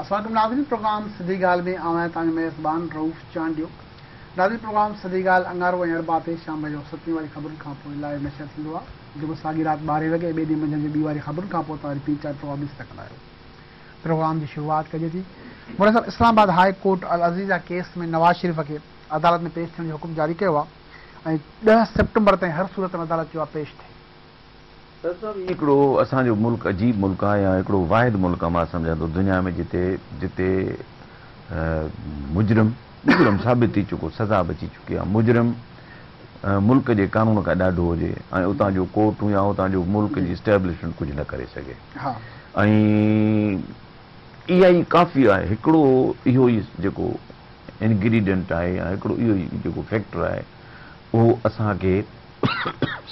السلام عليڪم ناظرين پروگرام سڌي ڳالهه ۾ آئون آهيان توهان جو ميزبان رئوف چانڊيو ناظرين پروگرام سڌي ڳالهه اڱارو ۽ اربع تي شام جو ستين واري خبرن کان پوء لائيو نشر ٿيندو آهي جيڪو ساڳي رات ٻارهين وڳي ۽ ٻئي ڏينهن منجهند جو ٻي واري خبرن کان پوء توهان رپيٽ چار پروگرام ڏسي سگهندا آهيو پروگرام جي شروعات ڪجي ٿي مولوي صاحب Islamabad high court Al Azizia case ۾ Nawaz Sharif کي عدالت ۾ پيش ٿيڻ جو حڪم جاري ڪيو آهي ۽ ڏهه سيپٽمبر تائين هر صورت ۾ عدالت چيو آهي پيش ٿئي. سر صاحب هي هڪڙو اسان جو ملڪ عجيب ملڪ آهي يا هڪڙو واحد ملڪ آهي مان سمجهان ٿو دنيا ۾ جتي جتي مجرم مجرم ثابت ٿي چڪو سزا به اچي چڪي آهي مجرم ملڪ جي قانون کان ڏاڍو هجي ۽ اتان جو ڪورٽون يا اتان جو ملڪ جي اسٽيبلشمينٽ ڪجهه نه ڪري سگهي ۽ اها ئي ڪافي آهي هڪڙو اهو ئي جيڪو انگريڊينٽ آهي يا هڪڙو اهو ئي جيڪو فيڪٽر آهي اهو اسان کي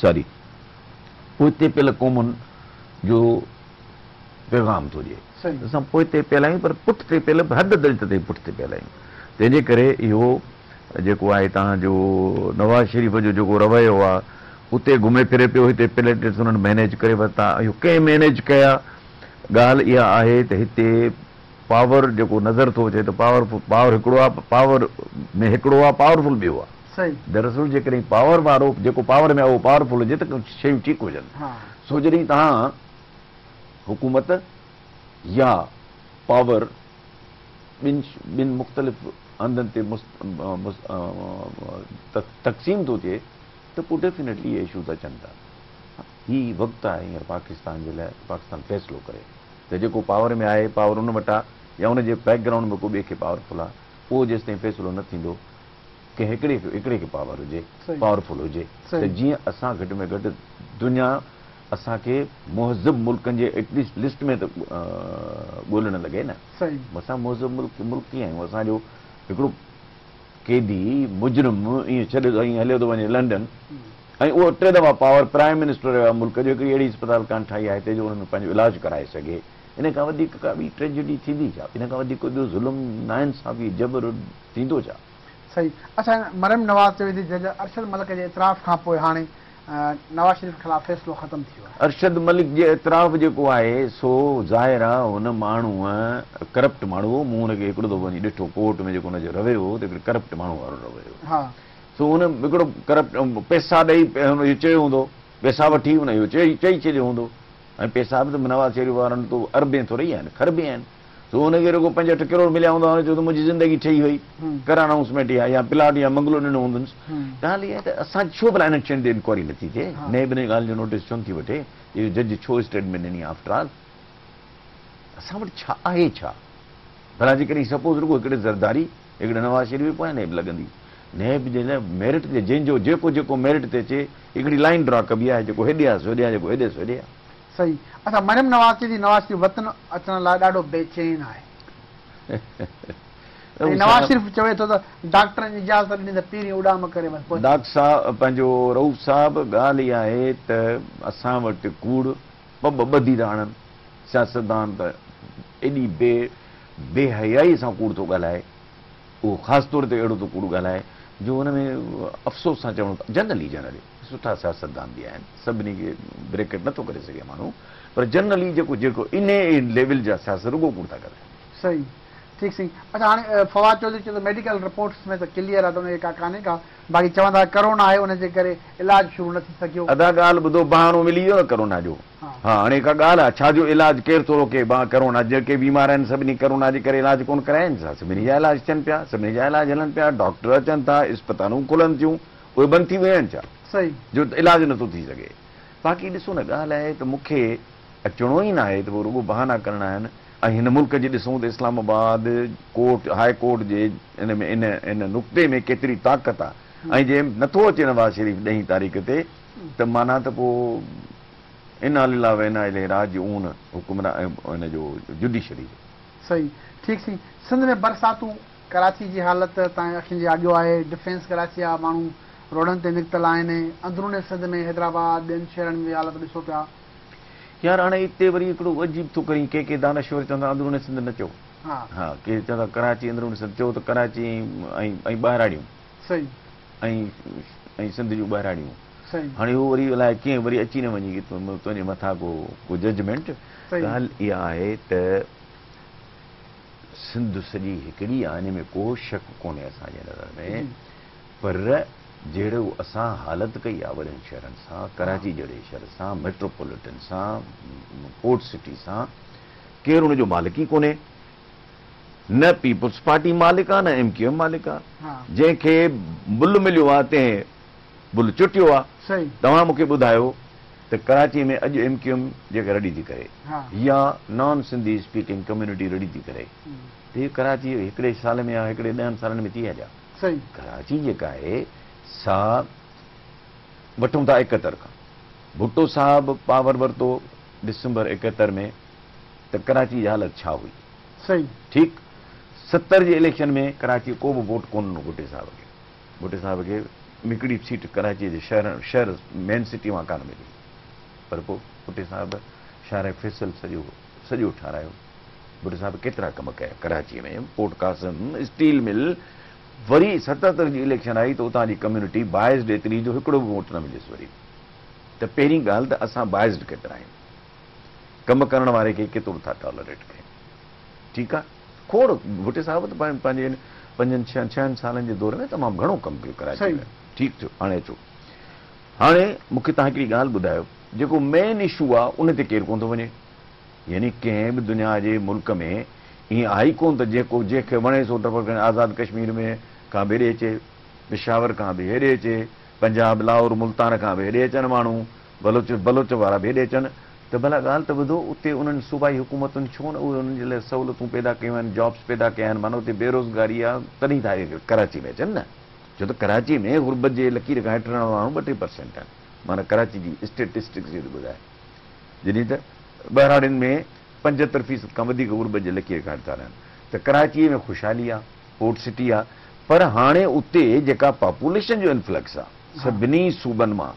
ساري پوئتي پيل قومن جو پيغام ٿو ڏئي. اسان پوئتي پيل آهيون پر پٺتي پيل به حد درجي تائين پٺتي پيل آهيون. تنهن جي ڪري اهو جيڪو آهي توهان جو نواز شريف جو جيڪو رويو آهي اتي گهمي ڦري پيو هتي پليٽس انهن مئنيج ڪري ورتا اهو ڪنهن مئنيج ڪيا ڳالهه اها آهي ته هتي پاور جيڪو نظر ٿو اچي ته پاور پاور هڪڙو آهي پاور ۾ هڪڙو آهي پاورفل ٻيو آهي. دراصل جيڪڏهن پاور وارو جيڪو پاور ۾ آهي اهو پاورفل هجي ته شيون ٺيڪ هجن. سو جڏهن توهان حڪومت يا پاور ٻن ٻن مختلف هنڌن تي تقسيم ٿو ٿئي ته پوء ڊيفينيٽلي اهي اشوز اچن ٿا. هي وقت آهي هينئر پاڪستان جي لاء ته پاڪستان فيصلو ڪري ته جيڪو پاور ۾ آهي پاور ان وٽ آهي يا ان جي بيڪ گرائونڊ ۾ ڪو ٻئي کي پاورفل آهي اهو جيستائين فيصلو نه ٿيندو ڪنهن هڪڙي کي هڪڙي کي پاور هجي پاورفل هجي ته جيئن اسان گهٽ ۾ گهٽ دنيا اسان کي مهذب ملڪن جي ايٽليسٽ لسٽ ۾ ته ڳولڻ لڳي نه اسان مهذب ملڪ ملڪ ئي آهيون اسان جو هڪڙو قيدي مجرم ائين ڇڏي ائين هليو ٿو وڃي لنڊن ۽ اهو ٽي دفعا پاور پرائم منسٽر رهيو آهي ملڪ جو هڪڙي اهڙي اسپتال ڪانه ٺاهي آهي هتي جو ان ۾ پنهنجو علاج ڪرائي سگهي ان کان وڌيڪ ڪا ٻي ٽريجڊي ٿيندي ڇا ان کان وڌيڪ ڪو ٻيو ظلم ناانصافي جبر ٿيندو ڇا؟ صحيح اڇا مريم نواز چوي ٿي جج ارشد ملڪ جي اعتراف کان پوء هاڻي نواز شريف خلاف فيصلو ختم ٿي ويو آهي. ارشد ملڪ جي اعتراف جيڪو آهي سو ظاهر آ هن ماڻهوء ڪرپٽ ماڻهو هو مون هن کي هڪڙو دفعو وڃي ڏٺو ڪورٽ ۾ جيڪو هن جو رويو هو ته هڪڙي ڪرپٽ ماڻهو وارو رويو هو سو هن هڪڙو ڪرپٽ پئسا ڏئي هن اهو چيو هوندو پئسا وٺي هن اهو چئي چئي ڇڏيو هوندو ۽ پئسا به ته نواز شريف وارن تو اربين ٿورئي آهن کربين آهن سو هن کي رڳو پنج اٺ ڪروڙ مليا هوندا، هن چيو ته منهنجي زندگي ٺهي وئي، ڪر انائونسمينٽ اها يا پلاٽ يا بنگلو ڏنو هوندنس. ڳالهه اها آهي ته اسان ڇو ڀلا انهن شين تي انڪوائري نٿي ٿئي؟ نيب ان ڳالهه جو نوٽيس ڇو نٿي وٺي ته اهو جج ڇو اسٽيٽمينٽ ڏني آفٽر آل؟ اسان وٽ ڇا آهي ڇا؟ ڀلا جيڪڏهن سپوز رڳو هڪڙي زرداري، هڪڙي نواز شريف جي پويان نيب لڳندي. نيب جي لاء ميرٽ تي جنهن جو جيڪو جيڪو ميرٽ تي اچي هڪڙي لائين ڊرا ڪبي آهي جيڪو هيڏي آهي سو هيڏي آهي جيڪو هيڏي سو هيڏي آهي. صحيح اڇا مريم نواز چئي ٿي نواز شريف وطن اچڻ لاء ڏاڍو بي چين آهي ۽ نواز شريف چوي ٿو ته ڊاڪٽرن اجازت ڏني ته پهرين اڏام ڪري بس پهچي. ڊاڪٽر صاحب پنهنجو رئوف صاحب ڳالهه اها آهي ته اسان وٽ ڪوڙ پٻ ٻڌي ٿا آڻن سياستدان ته ايڏي بي بي حيائي سان ڪوڙ ٿو ڳالهائي اهو خاص طور تي اهڙو ٿو ڪوڙ ڳالهائي جو ان ۾ افسوس سان چوڻو جنرلي جنرلي سٺا سياستدان به آهن سڀني کي بريڪيٽ نٿو ڪري سگهي ماڻهو پر جنرلي جيڪو جيڪو انهي ليول جا سياست رڳو ڪوڙ ٿا ڳالهائن. صحيح ٺيڪ سائين اڇا هاڻي فواد چوڌري چيو ته ميڊيڪل رپورٽس ۾ ته ڪليئر آهي ته ان کي ڪا ڪانهي ڪا باقي چون ٿا ڪرونا آهي ان جي ڪري علاج شروع نه ٿي سگهيو. ادا ڳالهه ٻڌو بهانو ملي ويو نه ڪرونا جو ها هاڻي ڪا ڳالهه آ ڇا جو علاج ڪير ٿو روڪي با ڪرونا جيڪي بيمار آهن سڀني ڪرونا جي ڪري علاج ڪونه ڪرايا آهن ڇا سڀني جا علاج ٿين پيا سڀني جا علاج هلن پيا ڊاڪٽر اچن ٿا اسپتالون کلن ٿيون اهي بند ٿي ويون آهن ڇا جو علاج نٿو ٿي سگهي. باقي ڏسو نه ڳالهه آهي ته مون کي اچڻو ئي ناهي ته پوء رڳو بهانا ڪرڻا آهن ۽ هن ملڪ جي ڏسون ته اسلام آباد ڪورٽ هاء ڪورٽ جي ان ۾ ان ان نقطي ۾ ڪيتري طاقت آهي ۽ جي نٿو اچي نواز شريف ڏهين تاريخ تي ته معنيٰ ته پوء انا لله وانا اليه راجعون حڪمران ان جو جڊيشري جو. صحيح ٺيڪ سائين سنڌ ۾ برساتون ڪراچي جي حالت تان اکين جي آڳيو آهي، ڊفينس ڪراچي جا ماڻهو روڊن تي نڪتل آهن، اندرون سنڌ ۾ حيدرآباد ٻين شهرن ۾ به حالت ڏسو پيا. يار هاڻي اتي وري هڪڙو عجيب ٿو ڪرين ڪي ڪي دانشور چون ٿا اندرون سنڌ نه چئو ها ڪي چون ٿا ڪراچي اندرون سنڌ چئو ته ڪراچي ۽ ۽ ٻهراڙيون صحيح ۽ ۽ سنڌ جون ٻهراڙيون صحيح هاڻي هو وري الائي ڪيئن وري اچي نه وڃي تنهنجي مٿان ڪو ڪو ججمينٽ صحيح ڳالهه اها آهي ته. سنڌ سڄي هڪڙي آ ان ۾ ڪو شڪ ڪونهي اسان جي نظر ۾ پر جهڙو اسان حالت ڪئي آ وڏن شهرن سان، ڪراچي جهڙي شهر سان، ميٽروپوليٽن سان، پورٽ سٽي سان، ڪير ان جو مالڪ ئي ڪونهي. نه پيپلز پارٽي مالڪ آ نه ايم ڪيو ايم مالڪ آ. جنهن کي بل مليو آ تنهن بل چٽيو آ. توهان مون کي ٻڌايو ته ڪراچي ۾ اڄ ايم ڪيو ايم جيڪا رڙي ٿي ڪري يا نان سنڌي اسپيڪنگ ڪميونٽي رڙي ٿي ڪري ته هي ڪراچي هڪڙي سال ۾ يا هڪڙي ڏهن سالن ۾ ٿي آ ڇا؟ ڪراچي جيڪا آهي سا وٺون ٿا 71 کان ڀٽو صاحب پاور ورتو ڊسمبر 71 ۾ ته ڪراچي جي حالت ڇا هئي؟ صحيح. ٺيڪ 70 جي اليڪشن ۾ ڪراچي ڪو به ووٽ ڪونه ڏنو ڀٽي صاحب کي. ڀٽي صاحب کي هڪڙي سيٽ ڪراچي جي شهر شهر مين سٽي مان ڪانه ملي پر پوء ڀٽي صاحب شارع فيصل سڄو سڄو ٺارايو. ڀٽي صاحب ڪيترا ڪم ڪيا Karachi ۾ port Qasim, steel mill, وري 77 جي اليڪشن آئي ته اتان جي ڪميونٽي بائسڊ ايتري جو هڪڙو به ووٽ نه مليس وري ته پهرين ڳالهه ته اسان بائسڊ ڪيترا آهيون. ڪم ڪرڻ واري کي ڪيترو ٿا ٽالريٽ ڪيون. ٺيڪ آ کوڙ ڀٽي صاحب ته پنهنجي ان پنجن ڇهن ڇهن سالن جي دور ۾ تمام گهڻو ڪم ڪيو ڪراچي ۾ ٺيڪ ٿيو هاڻي اچو هاڻي مون کي توهان هڪڙي ڳالهه ٻڌايو جيڪو مين اشو آ ان تي ڪير ڪونه ٿو وڃي يعني ڪنهن به دنيا جي ملڪ ۾ ائين آهي ئي ڪونه ته جيڪو جنهن کي وڻي سو ٽپڙ کڻي آزاد ڪشمير ۾ کان به هيڏي اچي پشاور کان به هيڏي اچي پنجاب لاهور ملتان کان به هيڏي اچن ماڻهو بلوچ بلوچ وارا به هيڏي اچن ته ڀلا ڳالهه ته ٻڌو اتي انهن صوبائي حڪومتن ڇو نه اهي انهن جي لاء سهولتون پيدا ڪيون آهن جابس پيدا ڪيا آهن معنيٰ اتي بيروزگاري آهي تڏهن ٿا اهي ڪراچي ۾ اچن نه ڇو ته ڪراچي ۾ غربت جي لڪير کان هيٺ رهڻ وارا ماڻهو ٻه ٽي پرسينٽ آهن معنيٰ ڪراچي جي اسٽيٽسٽڪس اهو ٿي ٻڌائي جڏهن ته ٻهراڙين ۾ 75 فيصد کان وڌيڪ غربت جي لڪير کان هيٺ ٿا رهن ته ڪراچي ۾ خوشحالي آهي پورٽ سٽي آهي پر هاڻي اتي جيڪا پاپوليشن جو انفلڪس آهي سڀني صوبن مان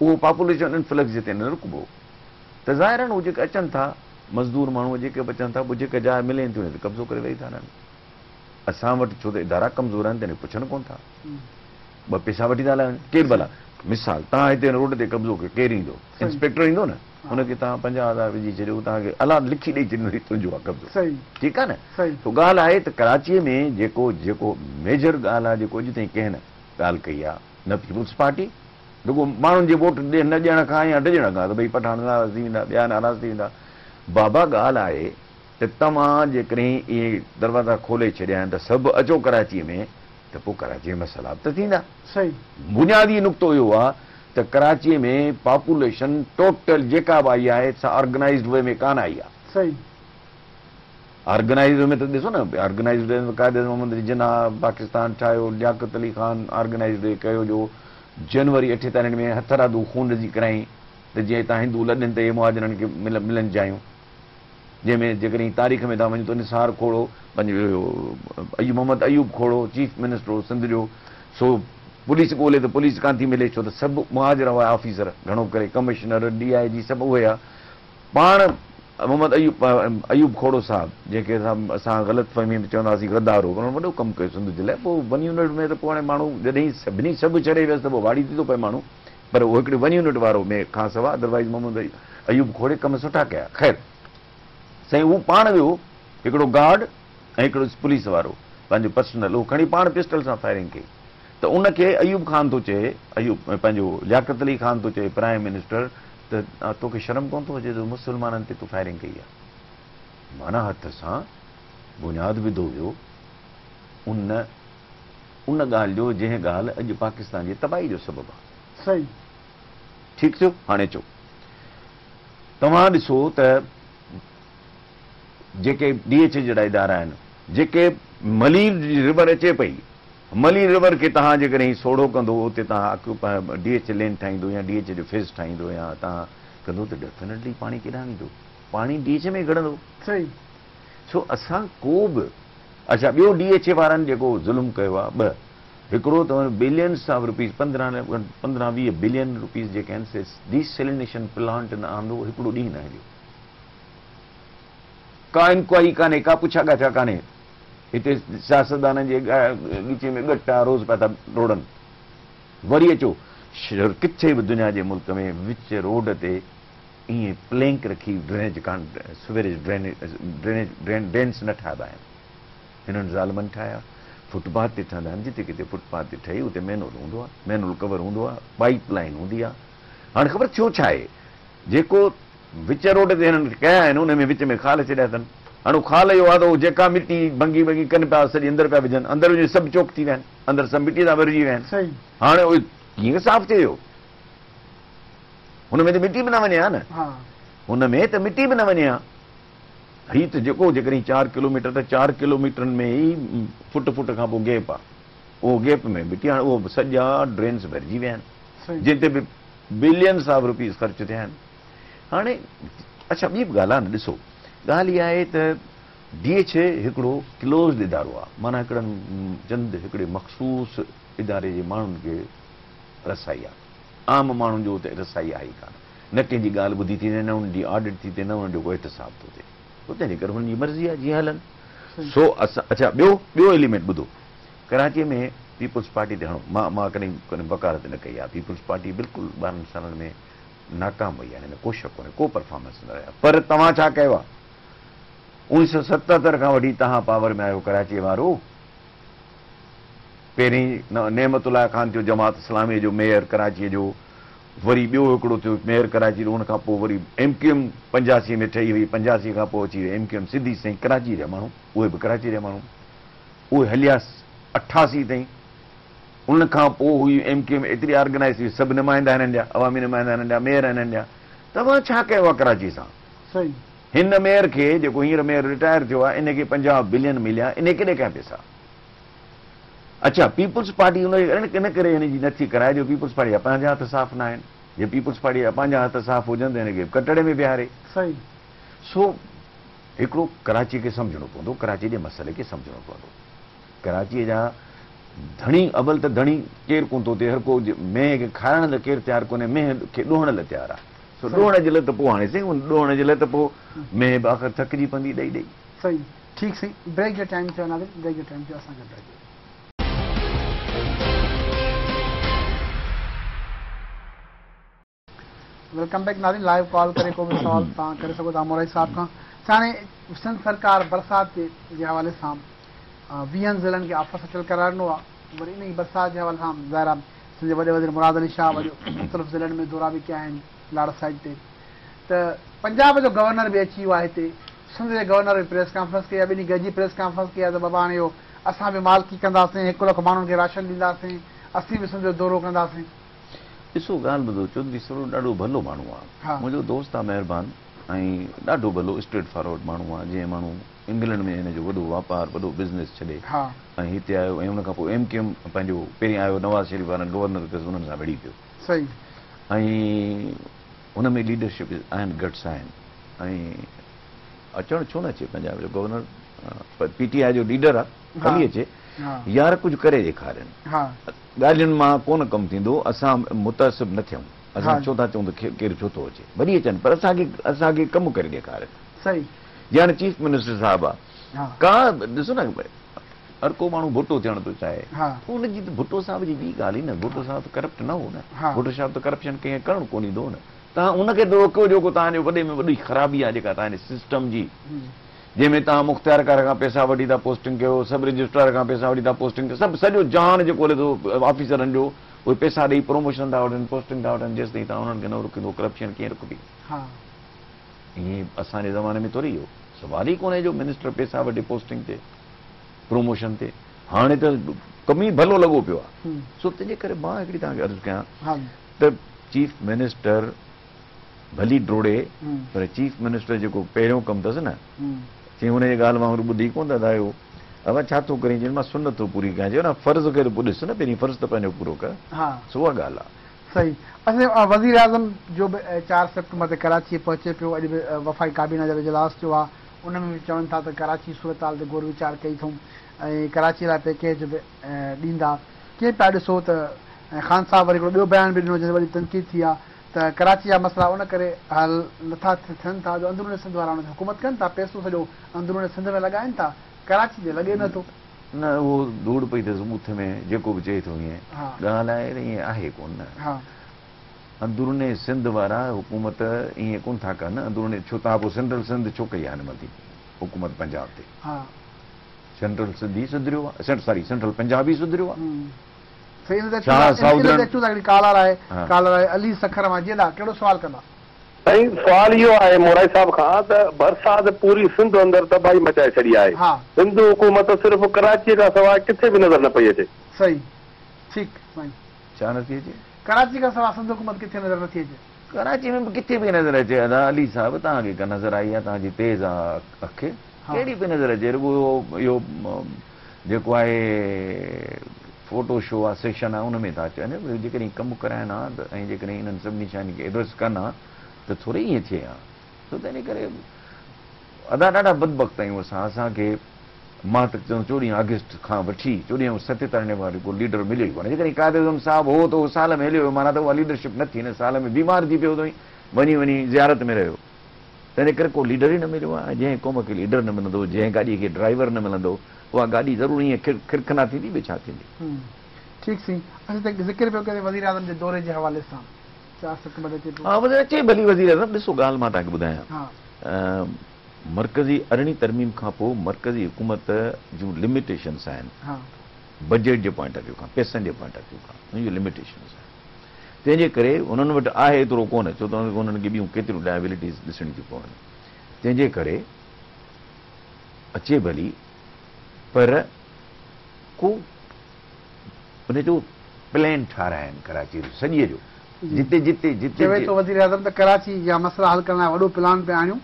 اهو پاپوليشن انفلڪس جتي نه رڪبو ته ظاهر آهي نه هو جيڪي اچن ٿا مزدور ماڻهو جيڪي به اچن ٿا پوء جيڪا جاء ملين ٿي ان تي قبضو ڪري ويهي ٿا رهن. اسان وٽ ڇو ته ادارا ڪمزور آهن تنهن پڇن ڪونه ٿا. ٻه پيسا وٺي ٿا هليا وڃن. ڪير ڀلا مثال توهان هتي روڊ تي قبضو ڪيو ڪير ايندو؟ انسپيڪٽر ايندو نه ان کي توهان 50,000 وجهي ڇڏيو توهان کي الله لکي ڏئي ڇڏيندو هي تنهنجو آهي قبضو. ٺيڪ آهي نه. سو ڳالهه آهي ته ڪراچيء ۾ جيڪو جيڪو ميجر ڳالهه آهي جيڪو اڄ تائين ڪنهن نه ڳالهه ڪئي آهي نه پيپلز پارٽي رڳو ماڻهن جي ووٽ نه ڏيڻ کان يا ڊڄڻ کان ته ڀئي پٺاڻ ناراض ٿي ويندا، ٻيا ناراض ٿي ويندا. بابا ڳالهه آهي ته توهان جيڪڏهن اهي دروازا کولي ڇڏيا آهن ته سڀ اچو ڪراچيء ۾ ته پوء ڪراچيء ۾ مسئلا به ته ٿيندا. بنيادي نقطو اهو آهي ته ڪراچيء ۾ پاپوليشن ٽوٽل جيڪا به آئي آهي سا آرگنائيزڊ وي ۾ ڪانه آئي آهي. آرگنائيزڊ ۾ ته ڏسو نه آرگنائيزڊ ۾ قائد اعظم محمد علي جناح پاڪستان ٺاهيو لياقت علي خان آرگنائيزڊ وي ڪيو جو جنوري 48 ۾ هٿرادو خونريزي ڪرائين ته جيئن هتان هندو لڏن ته اهي مهاجرن کي ملن جايون جنهن ۾ جيڪڏهن تاريخ ۾ توهان وڃو ته نثار کوڙو پنهنجو محمد ايوب کوڙو چيف منسٽر هو سنڌ جو سو پوليس ڳولي ته پوليس ڪانه ٿي ملي ڇو ته سڀ مهاجر هئا آفيسر گهڻو ڪري ڪمشنر ڊي I جي سڀ اهي هئا پاڻ محمد ايوب ايوب کوڙو صاحب جنهن کي اسان غلط فهميء ۾ چوندا هئاسين غدار هو پر هن وڏو ڪم ڪيو سنڌ جي لاء پوء ون يونٽ ۾ ته پوء هاڻي ماڻهو جڏهن سڀني سڀ ڇڏي ويس ته پوء واڙي ٿي ٿو پئي ماڻهو پر اهو هڪڙي ون يونٽ وارو ۾ کان سواء ادروائيز محمد ايوب کوڙي ڪم سٺا ڪيا خير سائين هو پاڻ ويو هڪڙو گارڊ ۽ هڪڙو پوليس وارو پنهنجو پرسنل اهو کڻي پاڻ پسٽل سان فائرنگ ڪئي ته ان کي ايوب خان ٿو چئي ايوب پنهنجو لياقت علي خان ٿو چئي پرائم منسٽر ته توکي شرم ڪونه ٿو اچي جو مسلمانن تي تو فائرنگ ڪئي آهي. معنيٰ هٿ سان بنياد وڌو ويو ان ان ڳالهه جو جنهن ڳالهه اڄ پاڪستان جي تباهي جو سبب آهي. صحيح. ٺيڪ ٿيو هاڻي اچو توهان ڏسو ته جيڪي ڊي ايڇ اي جهڙا ادارا آهن جيڪي ملير جي ريور اچي پئي ملير ريور کي توهان جيڪڏهن سوڙهو ڪندو اتي توهان ڊي ايڇ اي لين ٺاهيندو يا ڊي ايڇ اي جو فيز ٺاهيندو يا توهان ڪندو ته ڊيفينيٽلي پاڻي ڪيڏانهن ويندو پاڻي ڊي ايڇ اي ۾ گهڙندو. صحيح. سو اسان ڪو به اڇا ٻيو ڊي ايڇ اي وارن جيڪو ظلم ڪيو آهي ٻه هڪڙو ته billions of rupees 15 15 20 billion rupees جيڪي آهن سي ڊي سيلينيشن پلانٽ نه آندو هڪڙو ڏينهن نه هليو ڪا انڪوائري ڪانهي ڪا پڇا ڳاڇا ڪانهي هتي سياستدانن جي ڳچي ۾ ڳٽ آ روز پيا ٿا ڊوڙن. وري اچو ڪٿي به دنيا جي ملڪ ۾ وچ روڊ تي ائين پلينڪ رکي ڊرينيج ڪان سويريج ڊرينيج ڊرينيج ڊرين ڊرينس نه ٺاهبا آهن. هنن ظالمن ٺاهيا. فٽ پاٿ تي ٺهندا آهن، جتي ڪٿي فٽ پاٿ تي ٺهي اتي مينول هوندو آهي، مينول ڪور هوندو آهي، پائيپ لائين هوندي آهي. هاڻي خبر ٿيو ڇا آهي؟ جيڪو وچ روڊ تي هنن ڪيا آهن ان ۾ وچ ۾ خال ڇڏيا اٿن. هاڻي اهو خال اهو آهي ته اهو جيڪا مٽي ڀنگي ڀنگي ڪن پيا سڄي اندر پيا وجهن، اندر وڃي سڀ چوڪ ٿي ويا آهن، اندر سڀ مٽي سان ڀرجي ويا آهن. هاڻي اهو ڪيئن صاف ٿئي ويو؟ هن ۾ ته مٽي به نه وڃي ها نه. هن ۾ ته مٽي به نه وڃي ها. هي ته جيڪو جيڪڏهن چار ڪلوميٽر ته چار ڪلوميٽرن ۾ ئي فٽ فٽ کان پوء گيپ آهي. اهو گيپ ۾ مٽي هاڻي اهو سڄا ڊرينس ڀرجي ويا آهن. جن تي به بلينس آف روپيز خرچ ٿيا آهن. هاڻي اڇا ٻي به ڳالهه آهي نه ڏسو ڳالهه اها آهي ته ڊي ايڇ اي هڪڙو ڪلوزڊ ادارو آهي معنيٰ هڪڙن چند هڪڙي مخصوص اداري جي ماڻهن کي رسائي آهي. عام ماڻهن جو اتي رسائي آهي ئي ڪانه. نه ڪنهن جي ڳالهه ٻڌي ٿي وڃي، نه انهن جي آڊٽ ٿي ٿئي، نه انهن جو ڪو احتساب ٿو ٿئي. سو تنهن جي ڪري هنن جي مرضي آهي جيئن هلن. سو اسان اڇا ٻيو ٻيو ايليمينٽ ٻڌو. ڪراچيء ۾ پيپلز پارٽي تي هڻو. مان مان ڪڏهن ڪڏهن وڪالت نه ڪئي آهي. پيپلز پارٽي بلڪل 12 سالن ۾ ناڪام وئي آهي. هن ۾ ڪو شڪ ڪونهي، ڪو پرفارمنس نه رهيو آهي. پر توهان ڇا ڪيو آهي؟ 1977 کان وٺي توهان پاور ۾ آهيو ڪراچيء وارو. پهرين نعمت الله خان ٿيو جماعت اسلاميء جو ميئر ڪراچيء جو، وري ٻيو هڪڙو ٿيو ميئر ڪراچيء جو، ان کان پوء وري ايم ڪيو ايم پنجاسيء ۾ ٺهي وئي، پنجاسيء کان پوء اچي وئي ايم ڪيو ايم سڌي سئين ڪراچيء جا ماڻهو، اهي به ڪراچيء جا ماڻهو، اهي هليا 88 تائين، ان کان پوء هئي ايم ڪيو ايم ايتري آرگنائيز ٿي وئي، سڀ نمائندا هنن جا، عوامي نمائندا هنن جا، ميئر هنن جا، توهان ڇا ڪيو آهي ڪراچيء سان؟ صحيح. هن ميئر کي جيڪو هينئر ميئر رٽائر ٿيو آهي ان کي 50 بلين مليا انهي ڪيڏي ڪيا پيسا؟ اڇا پيپلز پارٽي ان ان ڪري هن جي نٿي ڪرائي جو پيپلز پارٽي جا پنهنجا هٿ صاف نه آهن جي پيپلز پارٽي جا پنهنجا هٿ صاف هجن ته هن کي ڪٽهڙي ۾ بيهاري. صحيح. سو هڪڙو ڪراچي کي سمجهڻو پوندو ڪراچي جي مسئلي کي سمجهڻو پوندو ڪراچي جا ڌڻي اول ته ڌڻي ڪير ڪونه ٿو ٿئي هر ڪو مينهن کي کارائڻ لاء ڪير تيار ڪونهي مينهن کي ڏوهڻ لاء تيار آهي. سو ڏوهڻ جي لاء ته پوء هاڻي سائين ان ڏوهڻ جي لاء ته پوء مينهن به آخر ٿڪجي پوندي ڏئي ڏئي. صحيح ٺيڪ سائين بريڪ جو ٽائيم ٿيو آهي ناظرين بريڪ جو ٽائيم ٿيو اسان کي بريڪ ڏيو. Welcome back ناظرين لائيو ڪال ڪري ڪو به سوال توهان ڪري سگهو ٿا مورائي صاحب کان هاڻي سنڌ سرڪار برسات جي حوالي سان 20 ضلعن کي آفت سٽيل قرار ڏنو آهي وري انهي برسات جي حوالي سان ظاهر آهي سنڌ جي وڏي وزير مراد علي شاهه وڏي مختلف ضلعن ۾ دورا به ڪيا آهن لاڙ سائيڊ تي ته پنجاب جو گورنر به اچي ويو آهي هتي سنڌ جي گورنر به پريس ڪانفرنس ڪئي آهي ٻنهي گڏجي پريس ڪانفرنس ڪئي آهي ته بابا هاڻي اهو اسان به مالڪي ڪنداسين 1 لک ماڻهن کي راشن ڏينداسين اسين به سنڌ جو دورو ڪنداسين. ڏسو ڳالهه ٻڌو چوڌري سرور ڏاڍو ڀلو ماڻهو آهي منهنجو دوست آهي مهربان ۽ ڏاڍو ڀلو اسٽريٽ فارورڊ ماڻهو آهي جنهن ماڻهو انگلنڊ ۾ هن جو وڏو واپار وڏو بزنس ڇڏي ۽ هتي آيو ۽ ان کان پوء ايم ڪيو ايم پنهنجو پهرين آيو نواز شريف وارن گورنر ڪيس انهن سان وڙهي پيو صحيح. ۽ هن ۾ ليڊرشپ آهن گٽس آهن ۽ اچڻ ڇو نه اچي پنجاب جو گورنر پي ٽي آء جو ليڊر آ ڀلي اچي يار ڪجهه ڪري ڏيکارين ڳالهين مان ڪونه ڪم ٿيندو اسان متعصب نه ٿيون اسان ڇو ٿا چئون ته ڪير ڇو ٿو اچي ڀلي اچن پر اسان کي اسان کي ڪم ڪري ڏيکارين صحيح. جي هاڻي چيف منسٽر صاحب آ ڪا ڏسو نه هر ڪو ماڻهو ڀٽو ٿيڻ ٿو چاهي ان جي ته ڀٽو صاحب جي ٻي ڳالهه ئي نه ڀٽو صاحب ته ڪرپٽ نه هو نه ڀٽو صاحب ته ڪرپشن ڪنهن ڪرڻ ڪونه ڏيندو هو نه توهان ان کي ته روڪيو جيڪو توهان جو وڏي ۾ وڏي خرابي آ جيڪا توهان جي سسٽم جي جنهن ۾ توهان مختيارڪار کان پيسا وٺي ٿا پوسٽنگ ڪيو سب رجسٽرار کان پيسا وٺي ٿا پوسٽنگ ڪيو سڀ سڄو جهان جيڪو هلي ٿو آفيسرن جو اهي پيسا ڏئي پروموشن ٿا وٺن پوسٽنگ ٿا وٺن جيستائين توهان انهن کي نه روڪيندو ڪرپشن ڪيئن رڪبي. ائين اسان جي زماني ۾ ٿوري اهو سوال ئي ڪونهي جو منسٽر پيسا وٺي پوسٽنگ تي پروموشن تي هاڻي ته ڪم ئي ڀلو لڳو پيو آهي سو تنهنجي ڪري مان هڪڙي توهان کي عرض ڪيان ته چيف منسٽر ڀلي ڊوڙي پر چيف منسٽر جيڪو پهريون ڪم اٿس نه چي هن جي ڳالهه وانگر ٻڌي ڪونه ٿا اهو ابا ڇا ٿو ڪرين چي مان سنت ٿو پوري ڪيان چيو نه فرض کي ته پوء ڏس نه پهرين فرض ته پنهنجو پورو ڪر سو اها ڳالهه آهي. صحيح اصل وزيراعظم جو به 4 سيپٽمبر تي ڪراچي پهچي پيو اڄ به وفاقي ڪابينا جو اجلاس ٿيو آهي ان ۾ به چون ٿا ته ڪراچي صورتحال تي غور ويچار ڪئي اٿئون ۽ ڪراچي لاء پيڪيج به ڏيندا ڪيئن پيا ڏسو ته ۽ خان صاحب وري هڪڙو ٻيو بيان به ڏنو جنهن تي وڏي تنقيد ٿي آهي ته ڪراچي جا مسئلا ان ڪري حل نٿا ٿين ٿا جو اندرون سنڌ وارا ان تي حڪومت ڪن ٿا پئسو سڄو اندرون سنڌ ۾ لڳائين ٿا ڪراچي تي لڳي نٿو. نه اهو ڌوڙ پئي اٿس ٻوٿ ۾ جيڪو به چئي ٿو ائين ڳالهه آهي ته ائين آهي ڪونه. اندرون سنڌ وارا حڪومت ائين ڪونه ٿا ڪن اندرون ڇو توهان پوء سينٽرل سنڌ ڇو ڪئي آهي هن مهل تائين حڪومت پنجاب تي سينٽرل سنڌ ئي سڌريو آهي ساري سينٽرل پنجاب ئي سڌريو آهي. سائين ان تي اچون ٿا هڪڙي ڪالر آهي ڪالر آهي علي سکر مان جي ادا ڪهڙو سوال ڪندا. سائين سوال اهو آهي مورائي صاحب کان ته برسات پوري سنڌ اندر تباهي مچائي ڇڏي آهي سنڌ حڪومت صرف ڪراچي کان سواء ڪٿي به نظر نه پئي اچي. صحيح ٺيڪ سائين. ڇا نه ٿي اچي؟ ڪراچي کان سواء سنڌ حڪومت ڪٿي نظر نه ٿي اچي. ڪراچي ۾ به ڪٿي پئي نظر اچي ادا علي صاحب توهان کي ڪا نظر آئي آهي توهان جي تيز آ اک ڪهڙي پئي نظر اچي رڳو اهو جيڪو آهي فوٽو شو آ سيشن آ ان ۾ ٿا اچن جيڪڏهن ڪم ڪرائن ها ته ۽ جيڪڏهن انهن سڀني شين کي ايڊريس ڪن ها ته ٿوري ائين ٿئي ها سو تنهن ڪري ادا ڏاڍا بدبخت آهيون اسان اسان کي مان ته چوندس چوڏهين آگسٽ کان وٺي چوڏهين ۽ ستيتاليهه واري ڪو ليڊر مليو ئي ڪونه جيڪڏهن قائد اعظم صاحب هو ته اهو سال ۾ هليو ويو معنيٰ ته اها ليڊرشپ نه ٿي نه سال ۾ بيمار ٿي پيو ته وڃي وڃي زيارت ۾ رهيو تنهن ڪري ڪو ليڊر ئي نه مليو آهي جنهن قوم کي ليڊر نه ملندو جنهن گاڏي کي ڊرائيور نه ملندو اها گاڏي ضرور ائين کرکنا ٿيندي ٻيو ڇا ٿيندي. ٺيڪ سائين اسين ته ذڪر پيو ڪريون وزيراعظم جي دوري جي حوالي سان 4 سيپٽمبر تي اچي پيو. ها وزير اچي ڀلي وزيراعظم ڏسو ڳالهه مان توهان کي ٻڌايان مرڪزي ارڙهين ترميم کان پوء مرڪزي حڪومت جون لميٽيشنس آهن بجيٽ جي پوائنٽ آف ويو کان پئسن جي پوائنٽ آف ويو کان ان جون لميٽيشنس آهن تنهن جي ڪري انهن وٽ آهي ايترو ڪونه ڇو ته انهن کي ٻيون ڪيتريون لائبلٽيز ڏسڻيون ٿيون پون تنهن جي ڪري اچي ڀلي پر ڪو ان جو پلان ٺاراهن ڪراچي جو سڄي جو جتي جتي جتي چوي ٿو وزيراعظم ته ڪراچي جا مسئلا حل ڪرڻ لاء وڏو پلان پيا آڻيون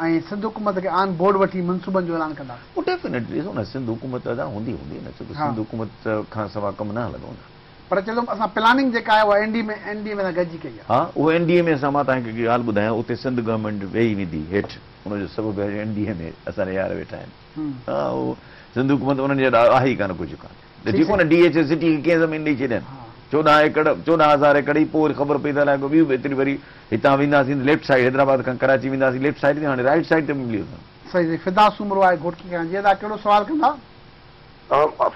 ۽ سنڌ حڪومت کي آن بورڊ وٺي منصوبن جو اعلان ڪنداسين. هو ڊيفينيٽلي ڏسو نه سنڌ حڪومت ادا هوندي هوندي نه ڇو ته سنڌ حڪومت کان سوا ڪم نه هلندو نه. پر چوي ٿو اسان پلاننگ جيڪا آهي اها اين ڊي اين ڊي اي سان گڏجي ڪئي آهي. ها اهو اين ڊي اي ۾ سان مان توهان کي هڪ ڳالهه ٻڌايان اتي سنڌ گورنمينٽ ويهي ويندي هيٺ ان جو سبب آهي جو اين ڊي اي ۾ اسان جا يار ويٺا آهن ها اهو سنڌ حڪومت انهن جي آهي ئي ڪانه ڪجهه ڪانه. ڏٺي ڪونه ڊي ايڇ اي سٽي کي ڪيئن زمين ڏئي ڇڏين 14 ايڪڙ 14,000 ايڪڙ ئي پوء وري خبر پئي ته الائي ڪو ٻي به ايتري وري هتان وينداسين ته ليفٽ سائيڊ حيدرآباد کان ڪراچي وينداسين ليفٽ سائيڊ تي هاڻي رائيٽ سائيڊ تي به ملي ويو. صحيح صحيح فدا سومرو آهي گهوٽڪي کان جي ادا ڪهڙو سوال ڪندا.